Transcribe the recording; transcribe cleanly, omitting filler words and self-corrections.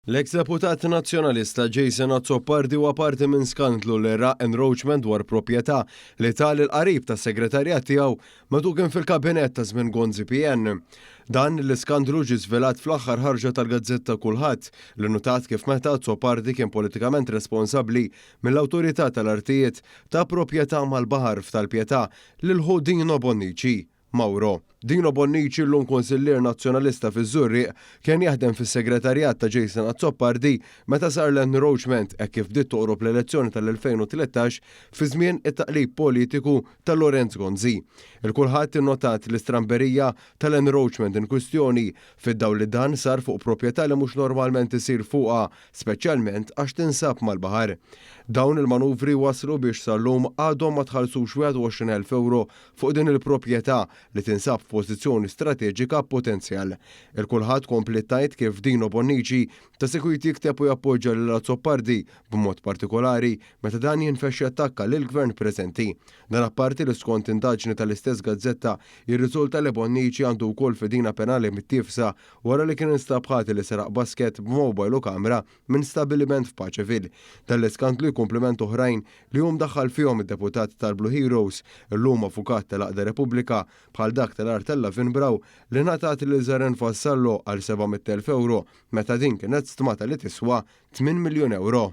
L-eks deputat Nazzjonalista Jason Azzopardi huwa parti minn skandlu li ra encroachment dwar proprjetà li ta lil qarib tas-segretarjat tiegħu meta kien fil-kabinett ta' żmien Gonzi PN. Dan l-iskandlu ġie żvelat fl-aħħar ħarġa tal-gazzetta Kulħadd li notat kif meta Azzopardi kien politikament responsabbli mill-Awtorità tal-Artijiet ta proprjetà mal-baħar f'Tal-Pietà lil ħu Dino Bonnici, Mauro. Dino Bonnici, llum kunsillier Nazzjonalista fiż-Żurrieq, kien jaħdem fis-segretarjat ta' Jason Azzopardi meta sar l-encroachment hekk kif bdiet toqrob l-elezzjoni tal-2013 fi żmien it-taqlib politiku ta' Lawrence Gonzi. Il-Kulħadd innotat l-istramberija tal-encroachment in kwistjoni fid-dawl li dan sar fuq proprjetà li mhux normalment isir fuqha speċjalment għax tinsab mal-baħar. Dawn il-manuvri waslu biex sal-lum għadhom ma tħallsux 21,000 ewro fuq din il-proprjetà li tinsab f'pożizzjoni strateġika b'potenzjal. Il-Kulħadd kompliet tgħid kif Dino Bonnici ta' sikwit jikteb u jappoġġja lil Azzopardi b'mod partikolari meta dan jinfexx jattakka lill-Gvern preżenti. Dan apparti li skont indaġni tal-istess gazzetta jirriżulta li Bonnici għandu wkoll fedina penali mittiefsa wara li kien instab ħati li seraq basket b'mobile u kamra minn stabbiliment f'Paceville. Dan l-iskandlu jikkumplimenta oħrajn li hu mdaħħal fihom id-deputat tal-Blue Heroes, illum avukat tal-Għaqda Repubblika, bħal dak tal-art tal-Lavinbraw li ngħatat lil Zaren Vassallo għal 700,000 ewro meta din kienet stmata li tiswa 8 miljun ewro.